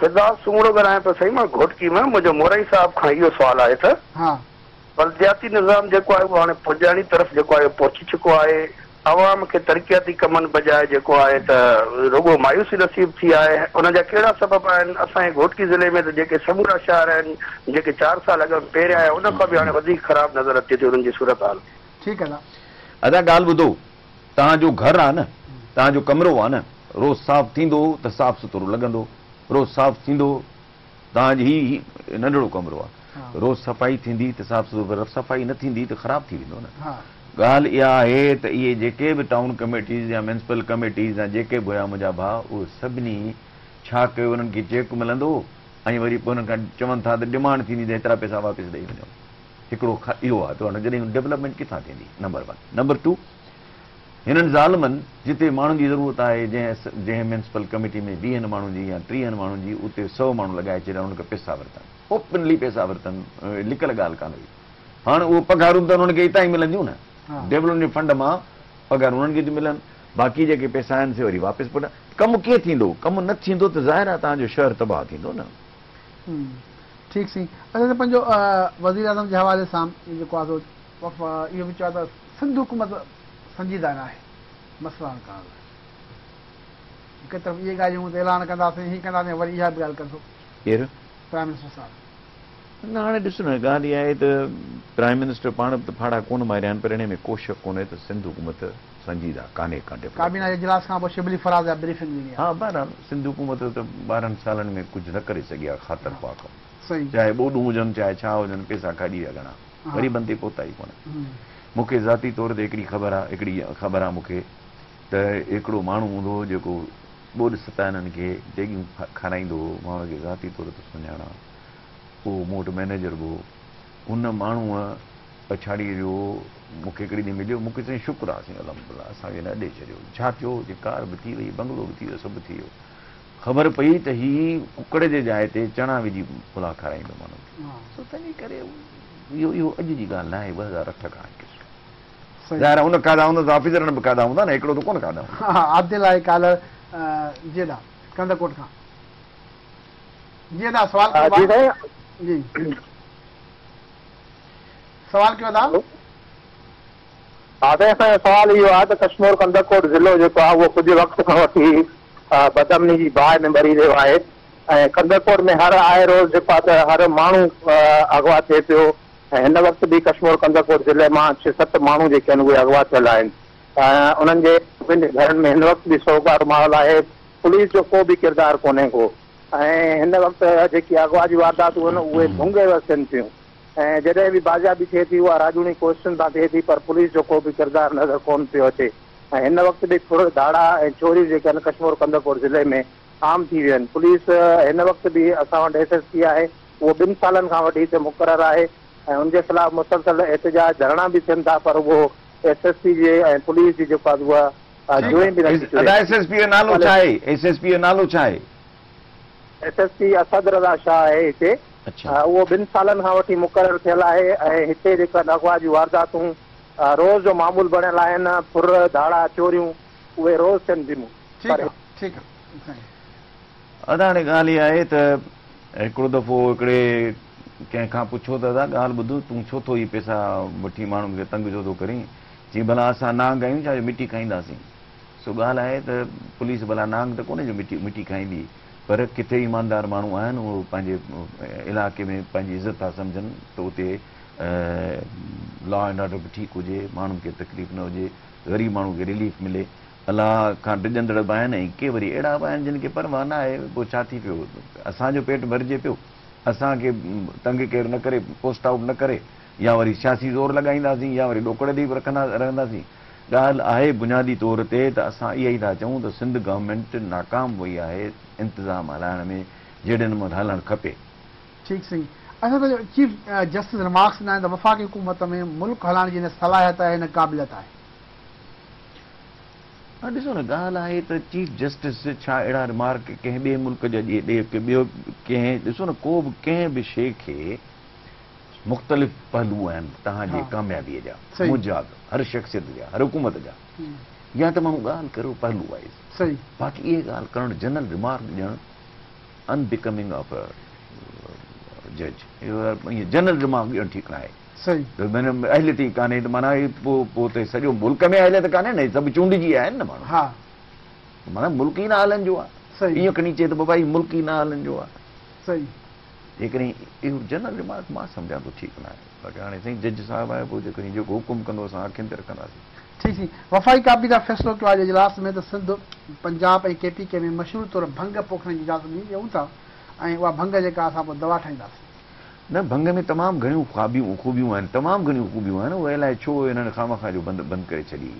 فدا سومرو ڳالهايان پيو سائين مان گهوٽڪي مان منهنجو مورائي صاحب کان اهو سوال آهي ته بلدياتي نظام جيڪو آهي اهو هاڻي پڄاڻي طرف جيڪو آهي پهچي چڪو آهي عوام کي ترقياتي ڪمن بجاء جيڪو آهي ته رڳو مايوسي نصيب ٿي آهي ان جا ڪهڙا سبب آهن اسان جي گهوٽڪي ضلعي ۾ ته جيڪي سمورا شهر آهن جيڪي چار سال اڳ پهريان آيا ان کان به هاڻي وڌيڪ خراب نظر اچي ٿي انهن جي صورتحال. ٺيڪ ادا. ادا ڳالهه ٻڌو توهان جو گهر آ نه توهان جو ڪمرو آ نه روز صاف ٿيندو ته صاف سٿرو لڳندو روز صاف ٿيندو توهان جي هي هي ننڍڙو ڪمرو آ روز صفائي ٿيندي ته صاف سٿرو پر صفائي نه ٿيندي ته خراب ٿي ويندو نه ڳالهه اها آهي ته اهي جيڪي به ٽائون ڪميٽيز يا ميونسپل ڪميٽيز يا جيڪي به هيا منهنجا ڀاء اهي سڀني ڇا ڪيو انهن کي چيڪ ملندو ۽ وري پوء انهن کان چون ٿا ته ڊمانڊ ٿيندي ته هيترا پئسا واپس ڏئي وڃو هڪڙو اهو آهي ته جڏهن ڊولپمينٽ ڪٿان ٿيندي نمبر ون نمبر ٽو هنن ظالمن جتي ماڻهن جي ضرورت آهي جنهن جنهن ميونسپل ڪميٽي ۾ ويهن ماڻهن جي يا ٽيهن ماڻهن جي اتي سئو ماڻهو لڳائي ڇڏيا انهن کان پئسا ورتن اوپنلي پئسا ورتن لڪل ڳالهه ڪانه هئي هاڻ اهو پگهارون ته انهن کي اتان ئي ملنديون نه ڊولپمينٽ فنڊ مان پگهارون انهن کي ٿيون ملن باقي جيڪي پئسا آهن سي وري واپس پٽ ڪم ڪيئن ٿيندو ڪم نه ٿيندو ته ظاهر آهي توهان جو شهر تباهه ٿيندو نه. ٺيڪ سائين اچا ته پنهنجو وزيراعظم جي حوالي سان جيڪو آهي سو اهو به چيو آهي ته سنڌ حڪومت سنجيده ناهي مسئلا حل ڪرڻ لاء هڪ طرف اهي ڳالهيون ته اعلان ڪنداسين هي ڪنداسين وري اها به ڳالهه ڪندو. ڪير؟ پرائم منسٽر صاحب. نه هاڻي ڏس نه ڳالهه اها آهي ته پرائم منسٽر پاڻ به ته ڦاڙها ڪونه ماريا آهن پر انهي ۾ ڪو شڪ ڪونهي ته سنڌ حڪومت سنجيده ڪانهي ڪا ڊولپمينٽ. ڪابينا جي اجلاس کان پوء شبلي فراز اها بريفنگ ڏني آهي. ها بهرحال سنڌ حڪومت ته 12 سالن ۾ ڪجهه نه ڪري سگهي آهي خاطر خواهه ڪم چاهي ٻوڏون هجن چاهي ڇا هجن پئسا کاڄي ويا گهڻا. غريبن تي پهتا ئي ڪونه. مون کي ذاتي طور تي هڪڙي خبر آ، هڪڙي خبر آ مون کي ته هڪڙو ماڻهو هوندو هو جيڪو ٻوڏ ستايلن کي ديڳيون کارائيندو هو، مان ان کي ذاتي طور تي سڃاڻان. اهو مون وٽ مئنيجر به هو. ان ماڻهوء پڇاڙيء جو مون کي هڪڙي ڏينهن مليو، مون کي چيائين شڪر آ سائين الحمدلله اسان کي هن اڏي ڇڏيو. ڇا ٿيو؟ چي ڪار به ٿي وئي، بنگلو به ٿي ويو، سڀ ٿي ويو. خبر پئي ته هي ڪڪڙ جي جاء تي چڻا وجهي پلاء کارائيندو ماڻهن کي. سو تنهنجي ڪري اهو اهو اڄ جي ڳالهه ناهي 2008 کان آهي قصو. ظاهر آهي ان کاڌا هوندا ته آفيسرن به کاڌا هوندا نه هڪڙو ته ڪونه کاڌا هوندا. عادل آهي ڪالر جي ادا ڪنڌڪوٽ کان جي ادا سوال ڪيو جي سائين جي. سوال ڪيو ادا. ها سائين اسان جو سوال اهو آهي ته ڪشمور ڪنڌڪوٽ ضلعو جيڪو آهي اهو ڪجهه وقت کان وٺي بدامني جي باهه ۾ ٻري رهيو آهي ۽ ڪنڌڪوٽ ۾ هر آئي روز جيڪو آهي ته هر ماڻهو اغوا ٿئي پيو ۽ هن وقت به ڪشمور ڪنڌڪوٽ ضلعي مان ڇهه ست ماڻهو جيڪي آهن اهي اغوا ٿيل آهن ۽ انهن جي گهرن ۾ هن وقت به سوڳ وارو ماحول آهي پوليس جو ڪو به ڪردار ڪونهي ڪو ۽ هن وقت جيڪي اغوا جون وارداتون آهن اهي ڀنگ عيوض ٿين پيون ۽ جڏهن به بازيابي ٿئي ٿي اها راڄوڻي ڪوششن تان ٿئي ٿي پر پوليس جو ڪو به ڪردار نظر ڪونه پيو اچي ۽ هن وقت به ڦر ڌاڙا ۽ چوريون جيڪي آهن ڪشمور ڪنڌڪوٽ ضلعي ۾ عام ٿي ويون آهن پوليس هن وقت به اسان وٽ ايس ايس پي آهي اهو ٻن سالن کان وٺي هتي مقرر آهي ۽ ان جي خلاف مسلسل احتجاج ڌرڻا به ٿين ٿا پر اهو ايس ايس پي جي ۽ پوليس جي جيڪو آهي اها جوئي به نٿي چري. ادا ايس ايس پي جو نالو ڇا آهي ايس ايس پي جو نالو ڇا آهي؟ ايس ايس پي اسد رضا شاهه آهي هتي اهو ٻن سالن کان وٺي مقرر ٿيل آهي ۽ هتي جيڪا اغوا جون وارداتون روز جو معمول بڻيل آهن ڦر ڌاڙا چوريون اهي روز ٿين ٿيون ٺيڪ آ ٺيڪ آ سائين. ادا هاڻي ڳالهه اها آهي ته هڪڙو دفعو هڪڙي ڪنهن کان پڇيو ته ادا ڳالهه ٻڌ تون ڇو ٿو هي پئسا وٺي ماڻهن کي تنگ ڇو ٿو ڪرين چيائين ڀلا اسان نانگ آهيون ڇا جو مٽي کائينداسين سو ڳالهه آهي ته پوليس ڀلا نانگ ته ڪونهي جو مٽي مٽي کائيندي پر ڪٿي ايماندار ماڻهو آهن اهو پنهنجي علائقي ۾ پنهنجي عزت ٿا سمجهن ته اتي لا اينڊ آرڊر به ٺيڪ هجي ماڻهن کي تڪليف نه هجي غريب ماڻهو کي رليف ملي الله کان ڊڄندڙ به آهن ۽ ڪي وري اهڙا به آهن جن کي پرواهه نه آهي پوء ڇا ٿي پيو اسان جو پيٽ ڀرجي پيو اسان کي تنگ ڪير نه ڪري پوسٽ آئوٽ نه ڪري يا وري سياسي زور لڳائينداسين يا وري ڏوڪڙ ڏئي به رکندا رهنداسين. ڳالهه آهي بنيادي طور تي ته اسان اها ئي ٿا چئون ته سنڌ گورنمينٽ ناڪام وئي آهي انتظام هلائڻ ۾ جهڙي نموني هلڻ کپي. ٺيڪ سائين. اڇا ته چيف جسٽس رمارڪس ڏنا آهن ته وفاقي حڪومت ۾ ملڪ هلائڻ جي نه صلاحيت آهي نه قابليت آهي. ها ڏسو نه ڳالهه آهي ته چيف جسٽس ڇا اهڙا رمارڪ ڪنهن ٻئي ملڪ جا ڏي ٻيو ڪنهن ڏسو نه ڪو به ڪنهن به شيء کي مختلف پهلو آهن توهان جي ڪاميابيء جا، منهنجا به، هر شخصيت جا، هر حڪومت جا. يا ته ماڻهو ڳالهه ڪريو پهلو وائيز، باقي اهي ڳالهه ڪرڻ جنرل رمارڪ ڏيڻ Unbecoming of a جج، اهو جنرل رمارڪ ڏيڻ ٺيڪ ناهي. ته معنيٰ اهليت ئي ڪانهي ته معنيٰ پوء پوء ته سڄو ملڪ ۾ اهليت ڪانهي نه، سڀ چونڊجي آيا آهن نه ماڻهو. معنيٰ ملڪ ئي نه اهلن جو آهي. ائين کڻي چئي ته بابا هي ملڪ ئي نه اهلن جو آهي. جيڪڏهن اهو جنرل رمارڪ مان سمجهان ٿو ٺيڪ ناهي باقي هاڻي سائين جج صاحب آهي پوء جيڪڏهن جيڪو حڪم ڪندو اسان اکين تي رکنداسين. ٺيڪ سائين. وفاقي ڪابينا فيصلو ڪيو آهي اڄ اجلاس ۾ ته سنڌ، پنجاب ۽ ڪي پي ڪي ۾ مشروط طور ڀنگ پوکڻ جي اجازت ڏني ڏيون ٿا ۽ اها ڀنگ جيڪا اسان پوء دوا ٺاهينداسين. نه ڀنگ ۾ تمام گهڻيون خوابيون خوبيون آهن تمام گهڻيون خوبيون آهن اهي الائي ڇو انهن خامخواه جو بند بند ڪري ڇڏي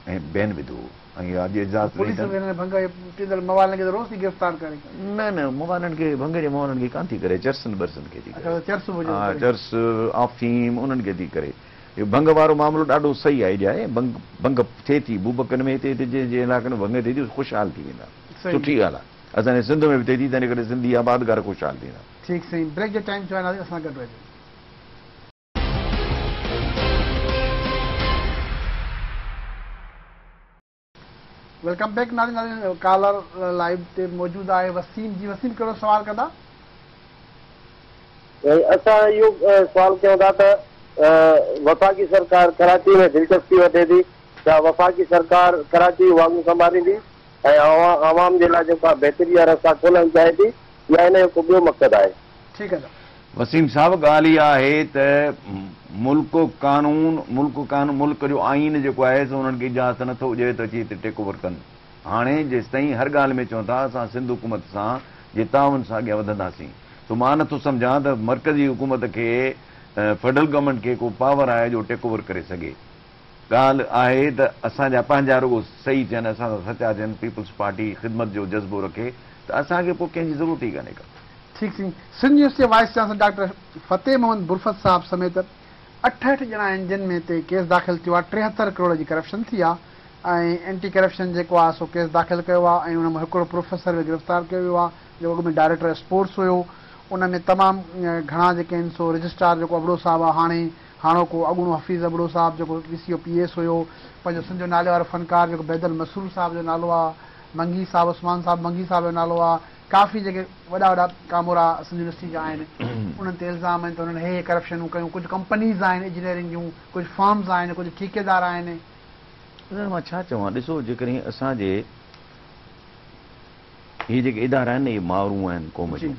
۽ بين وڌو. ۽ اڄ اجازت ڏئي پوليس ته. به هنن ڀنگ پيئندڙ موالن کي ته روز ٿي گرفتار ڪري. نه نه موالن کي ڀنگ جي موالن کي ڪانه ٿي ڪري چرسن برسن کي ٿي ڪري. اڇا چرس به هجي ها چرس آفيم انهن کي ٿي ڪري. اهو ڀنگ وارو معاملو ڏاڍو صحيح آئيڊيا آهي ڀنگ ڀنگ ٿئي ٿي بوبڪن ۾ هتي هتي جنهن جنهن علائقن ۾ ڀنگ ٿئي ٿي خوشحال ٿي ويندا سٺي ڳالهه آهي اسان جي سنڌ ۾ به ٿئي ٿي تنهن ڪري سنڌي آبادگار خوشحال ٿيندا. ٺيڪ سائين بريڪ جو ٽائيم ٿيو آهي ناظرين اسان سان گڏ رهجو. Welcome back ناظرين ناظرين ڪالر لائيو تي موجود آهي وسيم جي وسيم ڪهڙو سوال ڪندا. اسان اهو سوال ڪيون ٿا ته وفاقي سرڪار ڪراچي ۾ دلچسپي وٺي ٿي ڇا وفاقي سرڪار ڪراچي جون واڳون سنڀاليندي ۽ عوام جي لاء جيڪا بهتري جا رستا کولڻ چاهي ٿي يا ان جو ڪو ٻيو مقصد آهي. ٺيڪ آهي. وسيم صاحب ڳالهه اها آهي ته ملڪ قانون ملڪ قانون ملڪ جو آئين جيڪو آهي سو انهن کي اجازت نه ٿو ڏئي ته اچي هتي ٽيڪ اوور ڪن هاڻي جيستائين هر ڳالهه ۾ چون ٿا اسان سنڌ حڪومت سان جي تعاون سان اڳيان وڌنداسين سو مان نه ٿو سمجهان ته مرڪزي حڪومت کي فيڊرل گورنمينٽ کي ڪو پاور آهي جو ٽيڪ اوور ڪري سگهي ڳالهه آهي ته اسان جا پنهنجا رڳو صحيح ٿين، اسان سان سچا ٿين، پيپلز پارٽي خدمت جو جذبو رکي ته اسان کي پوء ڪنهن جي ضرورت ئي ڪانهي ڪا. ٺيڪ سائين. سنڌ يونيورسٽي جي vice chancellor doctor Fateh Muhammad Burfat صاحب سميت 68 ڄڻا آهن جن ۾ تي ڪيس داخل ٿيو آهي 73 ڪروڙ جي ڪرپشن ٿي آهي ۽ اينٽي ڪرپشن جيڪو آهي سو ڪيس داخل ڪيو آهي ۽ ان مان هڪڙو پروفيسر به گرفتار ڪيو ويو آهي جيڪو اڳ ۾ ڊائريڪٽر اسپورٽس هيو ان ۾ تمام گهڻا جيڪي آهن سو رجسٽرار جيڪو ابڙو صاحب آهي هاڻي هاڻوڪو اڳوڻو حفيظ ابڙو صاحب جيڪو وي سي او پي ايس هيو، پنهنجو سنڌ جو ناليوارو فنڪار جيڪو بيدل مسرور صاحب جو نالو آ، منگي صاحب عثمان صاحب منگي صاحب جو نالو آ، ڪافي جيڪي وڏا وڏا ڪامورا سنڌ يونيورسٽي جا آهن انهن تي الزام آهن ته انهن هي هي ڪرپشنون ڪيون، ڪجهه ڪمپنيز آهن انجنيئرنگ جون، ڪجهه فرمز آهن، ڪجهه ٺيڪيدار آهن. ٻڌايو مان ڇا چوان، ڏسو جيڪڏهن اسان جي هي جيڪي ادارا آهن نه اهي مائرون آهن قوم جون،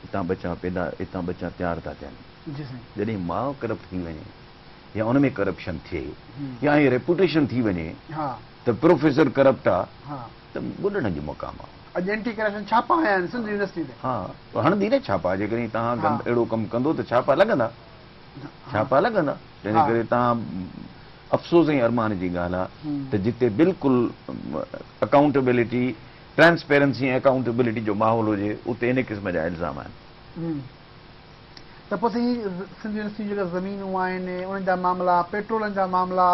هتان ٻچا پيدا هتان ٻچا تيار ٿا ٿين، جڏهن ماء ڪرپٽ ٿي وڃي يا ان ۾ ڪرپشن ٿئي يا هي ريپوٽيشن ٿي وڃي ته پروفيسر ڪرپٽ آ ته ٻڏڻ جو مقام آ. اڄ اينٽي ڪرپشن ڇاپا هنيا آهن سنڌ يونيورسٽي تي. ها هڻندي نه ڇاپا جيڪڏهن توهان گند اهڙو ڪم ڪندو ته ڇاپا لڳندا ڇاپا لڳندا تنهن ڪري توهان افسوس ۽ ارمان جي ڳالهه آ ته جتي بلڪل اڪائونٽيبلٽي ٽرانسپيرنسي ۽ اڪائونٽيبلٽي جو ماحول هجي اتي ان قسم جا الزام آهن. ته پوء سائين سنڌ يونيورسٽي جون جيڪا زمينون آهن انهن جا معاملا، پيٽرولن جا معاملا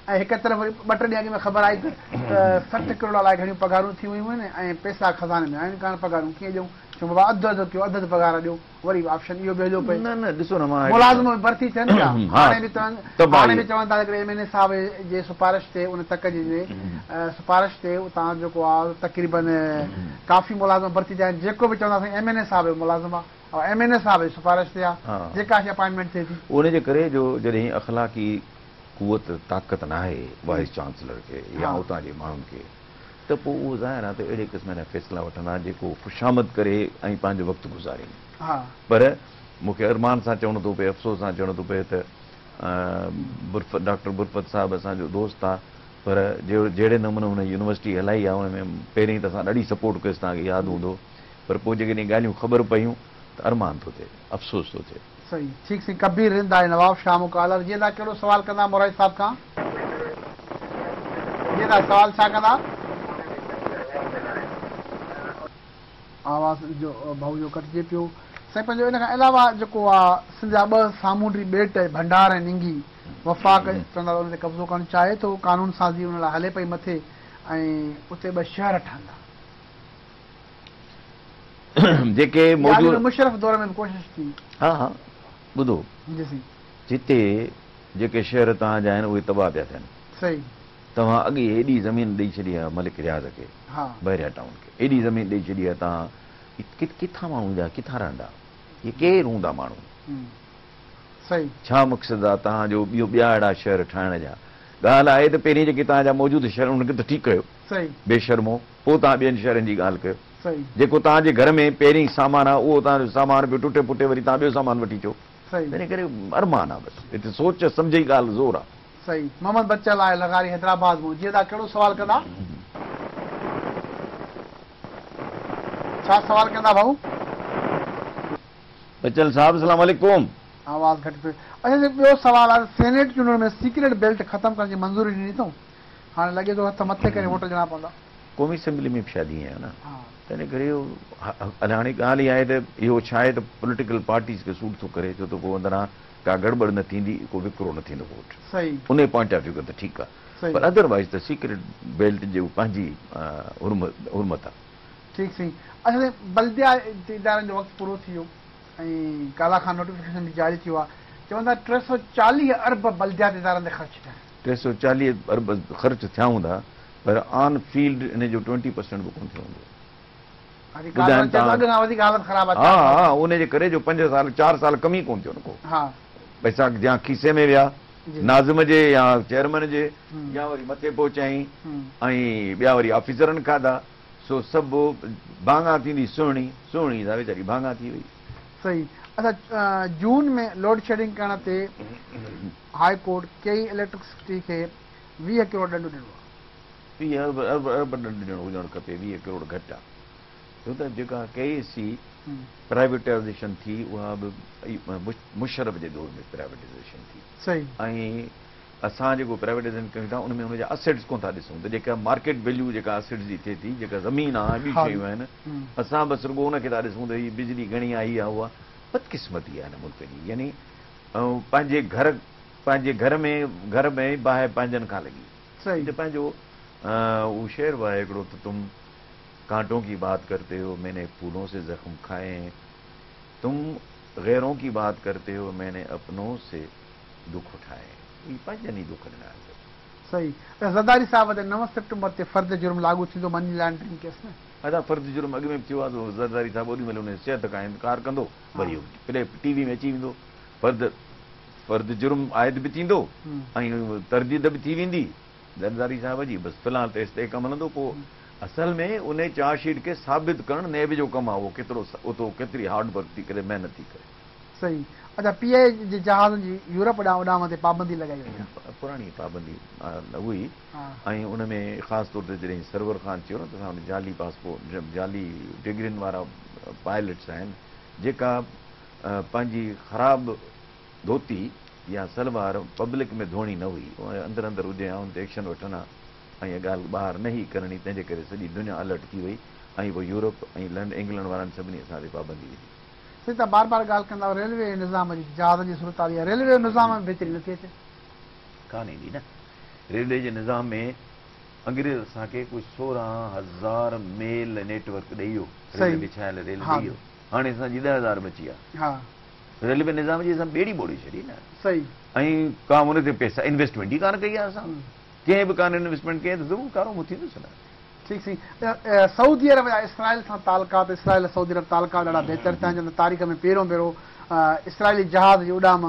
۽ هڪ طرف وري ٻه ٽي ڏينهن اڳ ۾ خبر آئي ته 60 ڪروڙ الائي گهڻيون پگهارون ٿيون ويون آهن ۽ پئسا خزاني ۾ آهن ڪانه پگهارون ڪيئن ڏيون چون بابا اڌ اڌ ڪيو اڌ اڌ پگهار ڏيو وري آپشن اهو به هليو پئي نه نه ڏسو نه مان ملازم به ڀرتي ٿين پيا هاڻي به چون هاڻي به چون ٿا هڪڙي ايم اين اي صاحب جي سفارش تي ان تڪ جي سفارش تي اتان جيڪو آهي تقريبن ڪافي ملازم ڀرتي ٿيا آهن جيڪو به چوندا سائين ايم اين اي صاحب جو ملازم آهي ايم اين اي صاحب جي سفارش تي آ جيڪا شي اپائنٽمينٽ ٿئي ٿي. ان جي ڪري جو جڏهن اخلاقي قوت طاقت ناهي وائيس چانسلر کي يا اتان جي ماڻهن کي ته پوء اهو ظاهر آ ته اهڙي قسم جا فيصلا وٺندا جيڪو خوشامد ڪري ۽ پنهنجو وقت گذارين. پر مون کي ارمان سان چوڻو ٿو پئي افسوس سان چوڻو ٿو پئي ته برفت ڊاڪٽر برفت صاحب اسان جو دوست آ پر جهڙي نموني هن يونيورسٽي هلائي آ ان ۾ پهرين ته اسان ڏاڍي سپورٽ ڪيس توهان کي ياد هوندو. پر پوء جيڪڏهن ڳالهيون خبر پيون ته ارمان ٿو ٿئي، افسوس ٿو ٿئي. صحيح ٺيڪ سائين ڪبير رند آهي نواب شاهه مون ڪالر جي ادا ڪهڙو سوال ڪندا مورائي صاحب کان جي ادا سوال ڇا ڪندا. آواز جو ڀائو جو ڪٽجي پيو. سائين پنهنجو ان کان علاوه جيڪو آ سنڌ جا ٻه سامونڊي ٻيٽ ڀنڊار ۽ ننگي وفاق چوندا ته ان تي قبضو ڪرڻ چاهي ٿو قانون سازي ان لاء هلي پئي مٿي ۽ اتي ٻه شهر ٺهندا. جيڪي موجود. مشرف دور ۾ به ڪوشش ٿي. ها ها ٻڌو. جي سائين. جتي جيڪي شهر توهان جا آهن اهي تباهه پيا ٿين. صحيح. توهان اڳ ئي ايڏي زمين ڏئي ڇڏي آهي ملڪ رياض کي. ها. بحريا ٽائون کي ايڏي زمين ڏئي ڇڏي آهي توهان ڪٿان ماڻهو ايندا ڪٿان رهندا اهي ڪير هوندا ماڻهو. صحيح. ڇا مقصد آهي توهان جو ٻيو ٻيا اهڙا شهر ٺاهڻ جا. ڳالهه آهي ته پهرين جيڪي توهان جا موجود شهر آهن انهن کي ته ٺيڪ ڪيو. صحيح. بي شرمو. پوء توهان ٻين شهرن جي ڳالهه ڪيو. صحيح. جيڪو توهان جي گهر ۾ پهرين سامان آهي اهو توهان جو سامان پيو ٽٽي پٽي وري توهان ٻيو سامان وٺي اچو. صحيح. تنهن ڪري ارمان آهي بس هتي سوچ سمجهه جي ڳالهه زور آهي. صحيح. محمد بچل آهي لغاري حيدرآباد مون. جي ادا ڪهڙو سوال ڪندا؟ ڇا سوال ڪندا ڀائو؟ بچل صاحب اسلام عليڪم. آواز گهٽ پيو. اڇا جي ٻيو سوال آهي ته سينيٽ چونڊن ۾ سيڪريٽ بيلٽ ختم ڪرڻ جي منظوري ڏني اٿئون. هاڻي لڳي ٿو هٿ مٿي ڪري ووٽ ڏيڻا پوندا. قومي اسيمبلي ۾ به شايد ائين آهي نه تنهن ڪري اهو هاڻي ڳالهه اها آهي ته اهو ڇا آهي ته پوليٽيڪل پارٽيز کي سوٽ ٿو ڪري ڇو ته پوء اندران ڪا گڙٻڙ نه ٿيندي ڪو وڪرو نه ٿيندو ووٽ انهي پوائنٽ آف ويو کان ته ٺيڪ آهي پر ادر وائيز ته سيڪريٽ بيلٽ جي پنهنجي حرمت آهي. ٺيڪ سائين اڇا سائين بلديا ادارن جو وقت پورو ٿي ويو ۽ ڪالا خان نوٽيفڪيشن به جاري ٿي ويو آهي چون ٿا 340 ارب بلديات ادارن تي خرچ ٿيا آهن. 340 ارب خرچ ٿيا هوندا پر آن فيلڊ ان جو ٽوئنٽي پرسينٽ به ڪونه ٿيو هوندو. ٻڌائن ٿا اڳ کان وڌيڪ حالت خراب آهي. ها ها ان جي ڪري جو پنج سال چار سال ڪم ئي ڪونه ٿيو نه ڪو. پئسا يا کيسي ۾ ويا ناظم جي يا چيئرمين جي يا وري مٿي پهچائين ۽ ٻيا وري آفيسرن کاڌا سو سڀ ڀاڱا ٿيندي سهڻي سهڻي سا ويچاري ڀاڱا ٿي وئي. صحيح اڇا جون ۾ لوڊشيڊنگ ڪرڻ تي هاء ڪورٽ ڪي اليڪٽرسٽي کي 20 ڪروڙ ڏنڊ ڏنو آهي. 20 ارب ڏنڊ ڏيڻو هجڻ کپي 20 ڪروڙ گهٽ آهي ڇو ته جيڪا ڪي اي سي پرائيويٽائزيشن ٿي اها به مشرف جي دور ۾ پرائيويٽائزيشن ٿي ۽ اسان جيڪو پرائيويٽائزيشن ڪيون ٿا ان ۾ ان جا اسيٽس ڪونه ٿا ڏسون ته جيڪا مارڪيٽ ويليو جيڪا اسيٽس جي ٿئي ٿي جيڪا زمين آهي ٻيون شيون آهن اسان بس رڳو ان کي ٿا ڏسون ته هي بجلي گهڻي آهي هي آهي اها بدقسمتي آهي هن ملڪ جي يعني پنهنجي گهر پنهنجي گهر ۾ گهر ۾ باهه پنهنجن کان لڳي هتي پنهنجو اهو شعر به آهي هڪڙو ته تم ڪانٽون ڪي بات ڪرتي هو مين ني ڦولون سي زخم کائي هين تم غيرون ڪي بات ڪرتي هو مين ني اپنون سي دک اٺائي هين هي پنهنجن ئي دک ڏنا آهن سڀ. صحيح ته زرداري صاحب تي 9 سيپٽمبر تي فرد جرم لاڳو ٿيندو مني لانڊرنگ ڪيس ۾. ادا فرد جرم اڳ ۾ به ٿيو آهي ته زرداري صاحب اوڏي مهل ان جي صحت کان انڪار ڪندو وري اهو ٽي وي ۾ اچي ويندو فرد فرد جرم عائد به ٿيندو ۽ ترديد به ٿي ويندي زرداري صاحب جي بس في الحال ته استحڪام هلندو پوء اصل ۾ انهي چارج شيٽ کي ثابت ڪرڻ نيب جو ڪم آهي اهو ڪيترو اتو ڪيتري هارڊ ورڪ ٿي ڪري محنت ٿي ڪري. صحيح اڇا پي آء اي جي جهازن جي يورپ ڏانهن اڏام تي پابندي لڳائي وئي آهي. پراڻي پابندي هئي ۽ ان ۾ خاص طور تي جڏهن سرور خان چيو نه ته اسان وٽ جعلي پاسپورٽ جعلي ڊگرين وارا پائلٽس آهن جيڪا پنهنجي خراب ڌوتي يا سلوار پبلڪ ۾ ڌوئڻي نه هئي اها اندر اندر هجي ها ان تي ايڪشن وٺن ها ۽ اها ڳالهه ٻاهر نه هئي ڪرڻي تنهن جي ڪري سڄي دنيا الرٽ ٿي وئي ۽ پوء يورپ ۽ لنڊ انگلنڊ وارن سڀني اسان تي پابندي وڌي. سائين توهان بار بار ڳالهه ڪندا آهيو ريلوي نظام جي جهازن جي صورتحال اها ريلوي نظام ۾ بهتري نٿي اچي. ڪانه ايندي نه ريلوي جي نظام ۾ انگريز اسان کي ڪجهه 16,000 ميل نيٽ ورڪ ڏئي ويو ريل وڇايل ريل ڏئي ويو هاڻي اسان جي 10,000 بچي آهي. ريلوي نظام جي اسان ٻيڙي ٻوڙي ڇڏي نه. صحيح. ۽ ڪا ان تي پئسا انويسٽمينٽ ئي ڪانه ڪئي آهي اسان ڪنهن به ڪانه انويسٽمينٽ ڪئي ته ضرور ڪارو منهن ٿيندس نه. ٺيڪ سائين سعودي عرب جا اسرائيل سان تعلقات اسرائيل ۽ سعودي عرب تعلقات ڏاڍا بهتر ٿيا آهن جنهن ته تاريخ ۾ پهريون ڀيرو اسرائيلي جهاز جي اڏام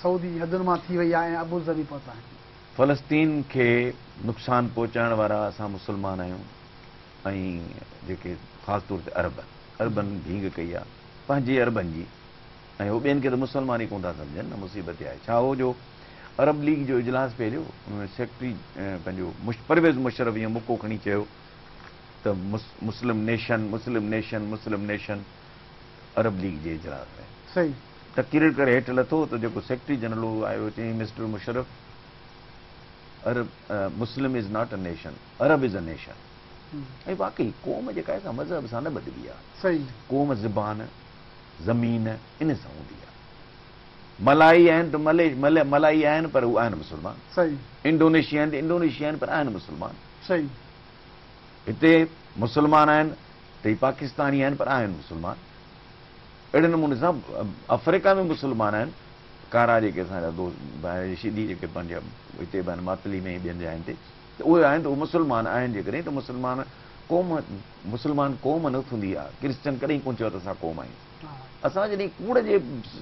سعودي جي حدن مان ٿي وئي آهي ۽ ابوظهبي پهتا آهن. فلسطين کي نقصان پهچائڻ وارا اسان مسلمان آهيون ۽ جيڪي خاص طور تي عرب عربن ڀينگ ڪئي آهي پنهنجي عربن جي ۽ هو ٻين کي ته مسلمان ئي ڪونه ٿا سمجهن نه مصيبت اها آهي ڇا هو جو عرب ليگ جو اجلاس پئي هليو ان ۾ سيڪريٽري پنهنجو پرويز مشرف ائين مڪو کڻي چيو ته مسلم nation Muslim nation Muslim nation عرب ليگ جي اجلاس ۾ صحيح. تقرير ڪري هيٺ لٿو ته جيڪو سيڪريٽري جنرل هو آيو چيائين mister Musharraf Arab Muslim is not a nation Arab is a nation ۽ واقعي قوم جيڪا آهي سا مذهب سان نه ٻڌبي آهي. صحيح. قوم زبان، زمين ان سان هوندي آهي. ملائي آهن ته ملي ملائي آهن پر هو آهن مسلمان. صحيح. انڊونيشي آهن ته انڊونيشي آهن پر آهن مسلمان. صحيح. هتي مسلمان آهن ته هي پاڪستاني آهن پر آهن مسلمان. اهڙي نموني سان آفريڪا ۾ مسلمان آهن ڪارا جيڪي اسان جا دوست ڀائر شيدي جيڪي پنهنجا هتي به آهن ماتلي ۾ ٻين جاين تي. ته اهي آهن ته اهي مسلمان آهن جيڪڏهن ته مسلمان قوم مسلمان قوم نه ٿيندي آهي ڪرسچن ڪڏهن ڪونه چيو ته اسان قوم آهيون اسان جڏهن ڪوڙ جي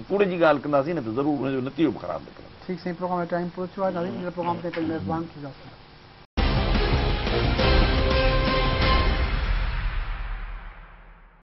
ڪوڙ جي ڳالهه ڪنداسين نه ته ضرور ان جو نتيجو به خراب نڪرندو. ٺيڪ سائين پروگرام جو ٽائيم پورو ٿيو آهي ناظرين ايندڙ پروگرام تائين پنهنجي ميزبان کي اجازت ڏيندا.